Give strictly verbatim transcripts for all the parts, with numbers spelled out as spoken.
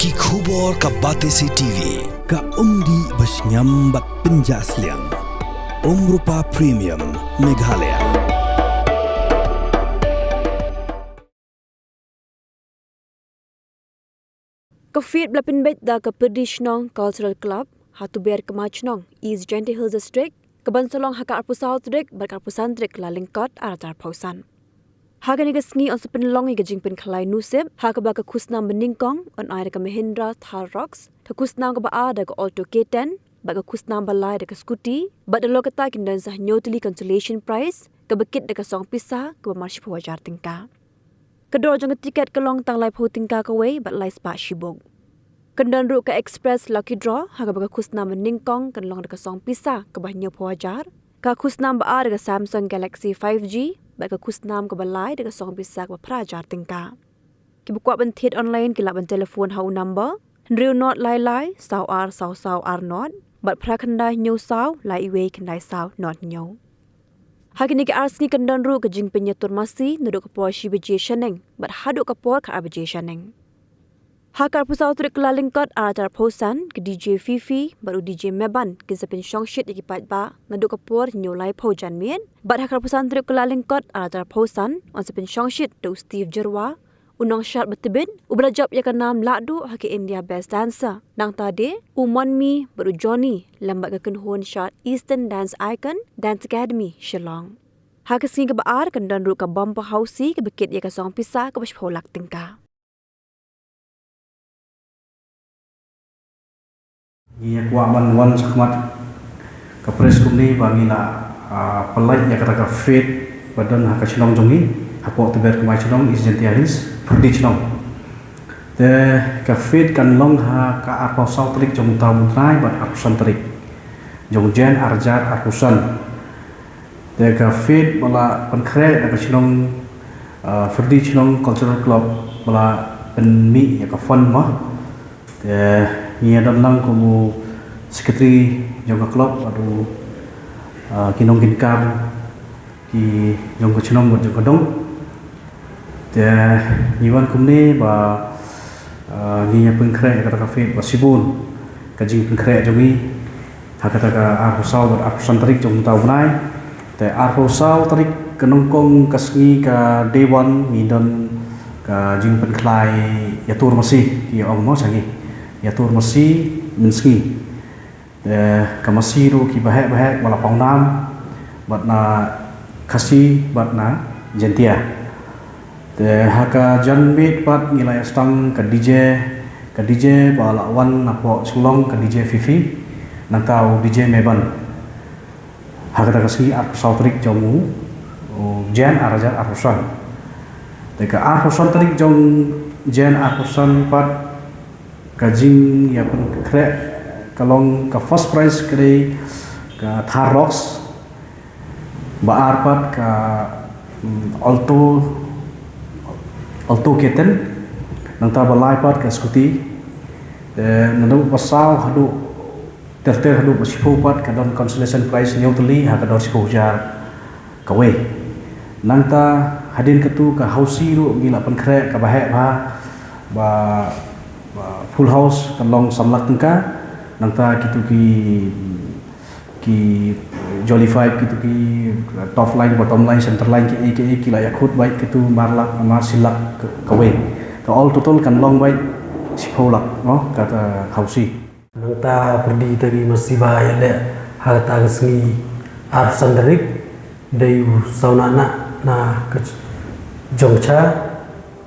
Ki khubor ka Batesi T V, ka umdih ba shngiam bad pynjah sliang. Umrupa Premium, Meghalaya. Ka FADE ba la pynbeit da ka Pyrdi Chnong Cultural Club, ha Tuber Kmai Chnong, East Jaintia Hills District, ka ban sa long ha ka arphew saw tarik bad ka arphew san tarik Kyllalyngkot arhajar arphew san. Ha kane ka sngi yn sa pynlong ïa ka jingpynkhlaiñ nusip, ha kaba ka khusnam banyngkong yn ai da ka Mahindra Thar Roxx, ka khusnam kaba ar da ka Alto K ten, bad ka khusnam ba lai da ka scooty, bad halor kata kin don sa hynñiew tylli consolation prize, kaba kit da ka song pisa kaba mar shiphew hajar tyngka. Ka dor jong ka tiket ka long tang laiphew tyngka kawei bad lai spah shibuk. Kan don ruh ka Express Lucky Draw, ha kaba ka khusnam banyngkong kan long da ka song pisa kaba hynñiewphew hajar, ka khusnam ba ar da ka Samsung Galaxy five G, bad ka khusnam kaba lai da ka song pisa kaba phra hajar tyngka. Kiba kwah ban thied online ki lah ban telephone ha u number hynriew nod lai lai saw ar saw saw ar nod, bad phra khyndai hynñiew saw lai wei khyndai saw nod hynñiew. Ha kine ki ar sngi kan don ruh ka jingpynïatur masi naduh ka por shi baje shaneng bad haduh ka por khatar baje shaneng. Ha ka arphew saw tarik Kyllalyngkot arhajar arphew san, ka D J Fifi bad u D J Meban kin sa pynshong shit ïa ki paidbah naduh ka por hynñiew laiphew janmiet, bad ha ka arphew san tarik Kyllalyngkot arhajar arphew san yn sa pynshong shit da u Steve Jyrwa, u nongshad ba tbit uba la jop ïa ka nam lahduh ha ka India Best Dancer. Nangta de u Monmi bad u Johnny lem bad ka kynhun shad Eastern Dance Icon Dance Academy, Shillong. Ha ka sngi kaba ar kan don ruh ka bumper housie kaba kit ïa ka song pisa kaba shiphew lak tyngka. Ngi ïa kwah ban wan shakhmat ka press kumne ba ngi la, ah, pynlait ïa kata ka FADE ba don ha ka shnong jong ngi, hapoh Tuber Kmai Chnong, East Jaintia Hills, Pyrdi Chnong. Te ka FADE kan long ha ka arphew saw tarik jong u taw mynta bad arphew san tarik jong Jan arhajar arphew san. Te ka FADE ba la pynkhreh da ka shnong, ah, Pyrdi Chnong Cultural Club ba la pynmih ïa ka fund mo. Te ngi ïa don lang kum u secretary jong ka club bad u, ah, ki nongkitkam ki jong ka shnong bad jong ka dong. Te ngi wan kumne ba, ah, ngi ïa pynkhreh ïa kata ka FADE ba shibun ka jingpynkhreh jong ngi ha kata ka arphew saw bad arphew san tarik jong mynta u bnai. Te arphew saw tarik ka nyngkong ka sngi ka day one ngi don ka jingpynkhlaiñ ïatur masi, ki ong mo sha ngi, ïatur masi mynsngi. Te ka masi ruh ki baheh baheh ba la pawnam bad na Khasi bad na Jaintia. Te ha ka janmiet pat ngi la ïa sdang ka D J, ka D J ba la wan napoh Shillong, ka D J Fifi, nangta u D J Meban. Ha kata ka sngi arphew saw tarik jong u, u Jan arhajar arphew san. Te ka arphew san tarik jong Jan arphew san pat ka jingïapynkhreh ka long ka first prize ka dei ka Thar Roxx, ba ar pat ka, mm, Alto, Alto K ten, nangta ba lai pat ka scooty. Te naduh ba saw haduh ter ter haduh ba shiphew pat ka don consolation prize hynñiew tylli ha ka dor shiphew hajar kawei. Nangta hadien katu ka housie ruh ngi la pynkhreh ka baheh bha ba, ba full house kan long san lak tyngka. Nangta kitu ki, ki jolly five, kitu ki top line, bottom line, center line, ki ei ki ei ki la ïakhut beit kitu mar lak, mar shi lak kawei. Te all total kan long beit shiphew lak, no, kata housie. Nangta pyrdi ta ki masi ba ïaleh ha kata ka sngi arphew san tarik, dei u Sawnahnak na ka Jongcha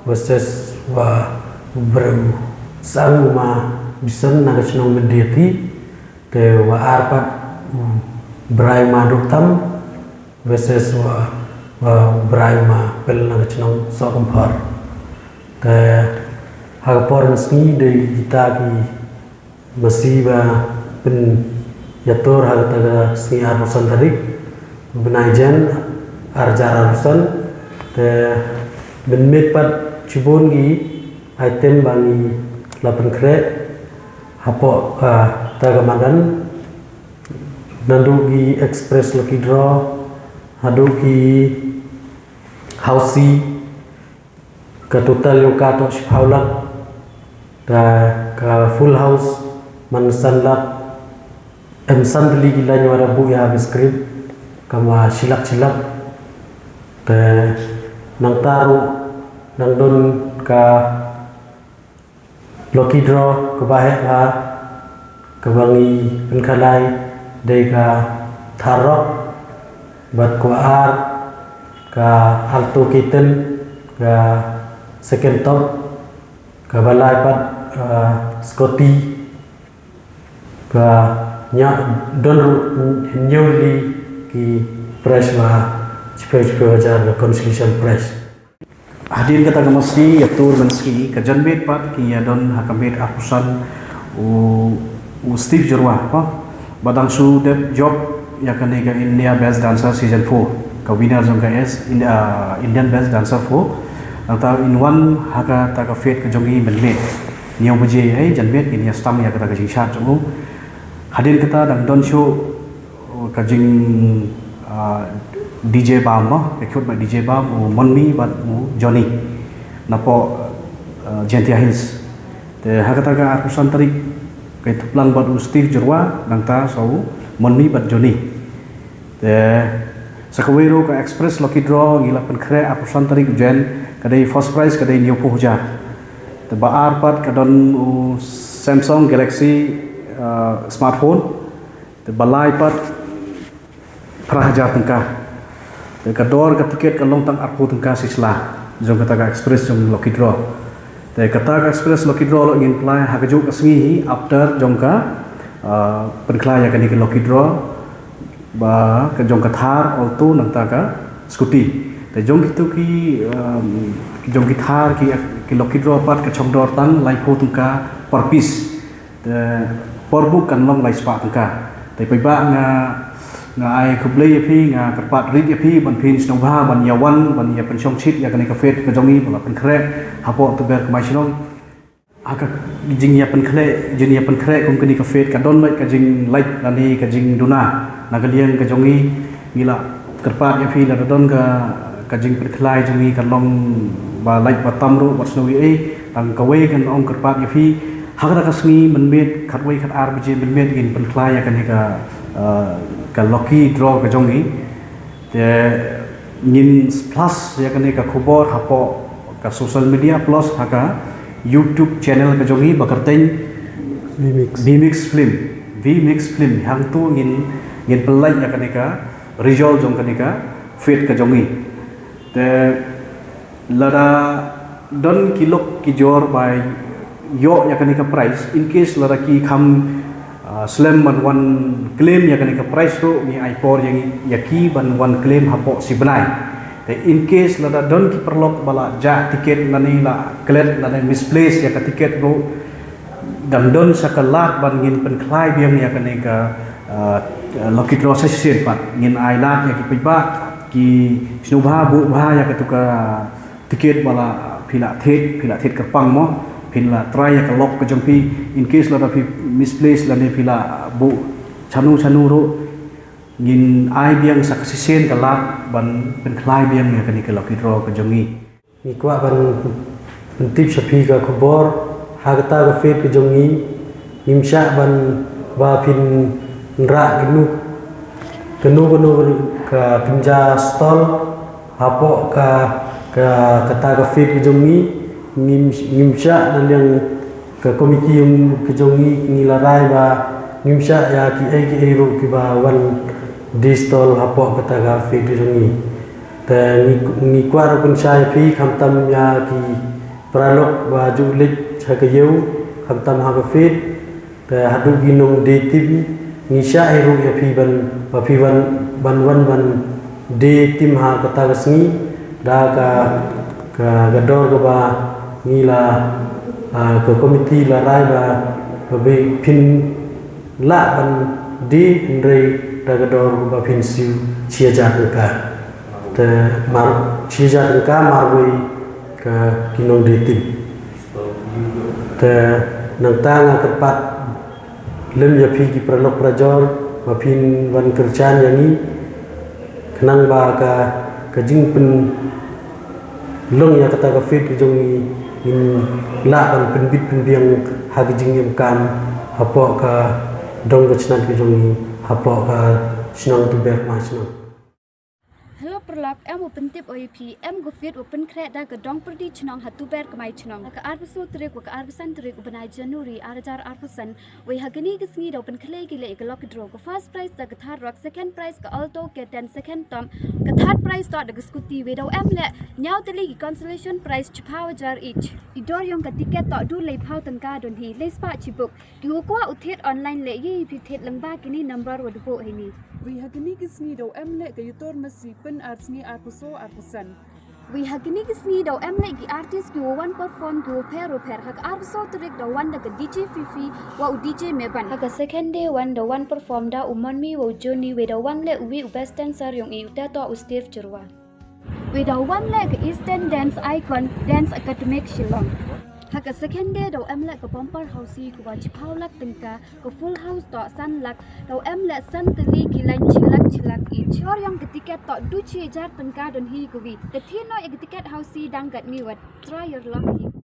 versus wa u Briew Sang u Ma Bison na ka shnong Myndiati. Te wa ar pat u Brai Ma Duhtam versus wa, wa u Brai Ma Pel na ka shnong Sohkymphor. Te ha ka por mynsngi dei kita ki masi ba pynïatur ha kata ka sngi arphew san tarik bnai Jan arhajar arphew san. Te mynmiet pat shibun ki item ba ngi la pynkhreh hapoh, ah, kata ka madan, naduh ki express lucky draw haduh ki housie. Ka total jong ka toh shiphew lak. Te Full House man san lak, em, san tylli ki line wa da buh ïa ka script, kaba shilak shilak. Te nangta ruh nang don ka lucky draw kaba heh bha, kaba ngi pynkhalai dei ka Thar Roxx, bad kaba ar ka Alto K ten, ka second top, kaba lai pat, ah, Scotty, ka ñiah, don ruh hynñiew tylli ki prize ba shiphew shiphew hajar, ka consolation prize. Hadien kata ka masi ïa tur mynsngi, ka janmiet pat ki ïa don ha ka miet arphew san u, u Steve Jyrwa, ha? Ba dang shu dep jop ïa kane ka India Best Dancer Season four, ka winner jong ka S, In-, ah, Indian Best Dancer four. Nangta in wan ha kata ka fete ka jong ngi mynmiet. Hynñiew baje ïa janmiet ngin ïa sdang ïa kata ka jingshad jong u. Hadien kata dang don shuh ka jing, ah, D J bam mo, ka khot ba D J bam, u Monmi bad u Johnny. Napoh, ah, Jaintia Hills. Te ha kata ka arphew san tarik, ka ïathuhplang bad u Steve Jyrwa, nangta sa u Monmi bad Johnny. Te sa kawei ruh ka Express Lucky Draw ngi la pynkhreh arphew san tarik u Jen, ka dei first prize, ka dei hynñiewphew hajar. Te ba ar pat ka don u Samsung Galaxy, ah, smartphone. Te ba lai pat phra hajar tyngka. Te ka dor ka tiket ka long tang arphew tyngka shisha. Jong kata ka Express jong Lucky Draw. Te kata ka Express Lucky Draw ruh ngin khlaiñ ha kajuh ka sngi hi after jong ka, ah, pynkhlaiñ ïa kane ka Lucky Draw. Ba ka jong ka Thar, Alto, nangta ka Scooty. Te jong kito ki, um, jong ki Thar ki, ki Lucky Draw pat ka chong dor tang laiphew tyngka per piece. Te per buh kan long lai spah tyngka. Te paidbah nga, nga ai khublei ïa phi, nga kyrpad rit ïa phi ban phin sngewbha ban ïa wan, ban ïa pynshongshit ïa kane ka fete ka jong ngi ba la pynkhreh hapoh Tuber Kmai Shnong. Ha ka jingïa pynkhreh, jingïa pynkhreh kum kane ka fete ka don beit ka jinglait lane ka jingduna na ka liang ka jong ngi. Ngi la kyrpad ïa phi, lada don ka, ka jingpynkhlaiñ jong ngi ka long ba lait ba tam ruh, wat sngew ei ei, tang kawei ngan ong kyrpad ïa phi. Ha kata ka sngi mynmiet khatwei khatar baje mynmiet ngin pynkhlaiñ ïa kane ka, eh, ka Lucky Draw ka jong ngi. Te ngin flash ïa kane ka khubor hapoh ka social media plus ha ka YouTube channel ka jong ngi ba kyrteng Vmix. Vmix Film. Vmix Film. Hangto ngin, ngin pynlait ïa kane ka result jong kane ka fete ka jong ngi. Te lada don ki lok ki jor ba ïoh ïa kane ka prize, in case lada ki kham, ah, slem ban wan claim ïa kane ka prize ruh, ngi ai por ïa ngi, ïa ki ban wan claim hapoh shi bnai. Te in case lada don ki paralok ba la jah tiket lane la klet lane misplace ïa ka tiket ruh, dang don sa ka lad ban ngin pynkhlaiñ biang ïa kane ka, ah, Lucky Draw sa shisien pat. Ngin ai lad ïa ki paidbah, ki sngewbha buh bha ïa katu ka tiket ba la phi la thied, phi la thied kyrpang mo, phi la try ïa ka luck ka jong phi. In case lada phi misplace lane phi la buh shano shano ruh, ngin ai biang sa ka shisien ka lad ban pynkhlaiñ biang ïa kane ka Lucky Draw ka jong ngi. Ngi kwah ban pyntip sha phi ka khubor, ha kata ka fete ka jong ngi, ngim shah ban ba phin rah kano kano kano ka pynja stall hapoh ka, ka, kata ka fete ka jong ngi. Ngim, ngim shah na liang ka komiti jong, ka jong ngi, ngi la rai ba ngim shah ïa kiei kiei ruh kiba wan die stall hapoh kata ka fete ka jong ngi. Te ngi, ngi kwah ruh pynshai ïa phi khamtam ïa ki paralok ba ju leit ha ka ïew, khamtam ha ka fete. Te haduh ki nongdie team, ngi shah hi ruh ïa phi ban, ba phi wan, ban wan ban die team ha kata ka sngi da ka, ka, ka dor kaba ngi la, ah, ka komiti la rai ba, ba phin lah ban die, hynrei da ka dor ba phin siew shi hajar tyngka. Te mar, shi hajar tyngka marwei ka ki nongdie team. Te nangta nga kyrpad lem ïa phi ki paralok parajor ba phin wan kyrshan ïa ngi, khnang ba ka, ka jingpynlong ïa kata ka fete ka jong ngi, ngin lah ban pynbit pynbiang Ha ka jingim kam hapoh ka dong ka chnat ka jong i hapoh ka shnong Tuber Kmai Chnong. Hello paralok, em u pyntip oi phi, em u fit u pynkhreh da ka dong pyrdi chnong ha Tuber Kmai Chnong. Ha ka arphew saw tarik wa ka arphew san tarik u bnai January ar hajar arphew san. Wei ha kani ka sngi daw pynkhlei ki leh ka lucky draw, ka first prize da ka Thar Roxx, second prize ka Alto K ten second top, ka third prize toh da ka scooty. Wei daw em leh hynñiew tylli ki consolation prize chiphaw hajar each. I dor yong ka ticket toh du laiphaw tyngka don hi, lei spah chi buk. Ki wa kwah u thied online leh ye phi thied lyngba kini number wa da buh heini. Wei ha kani ka sngi daw em leh ka yatur masi pyn ar sngi arphew saw arphew san. Wei ha kani ka sngi daw em leh ki artist ki wa wan perform ki wa pher wa pher. Ha ka arphew saw tarik daw wan da ka D J Fifi wa u D J Meban. Ha ka second day wan daw wan perform da u Monmi wa u Johnny. Wei daw wan leh uwi u best dancer yong i, u te toh u Steve Chirwa. Wei daw wan leh ka Eastern Dance Icon Dance Academy Shillong. Ha ka second day daw em leh ka bumper housie ka wa chiphaw lak tyngka, ka full house toh san lak. Daw em leh san tylli ki line chi lak chi lak i. I dor yong ka ticket toh du chi hajar tyngka don hi ka wi. Te thied noh ya ka ticket housie dang katni wa try your luck hi.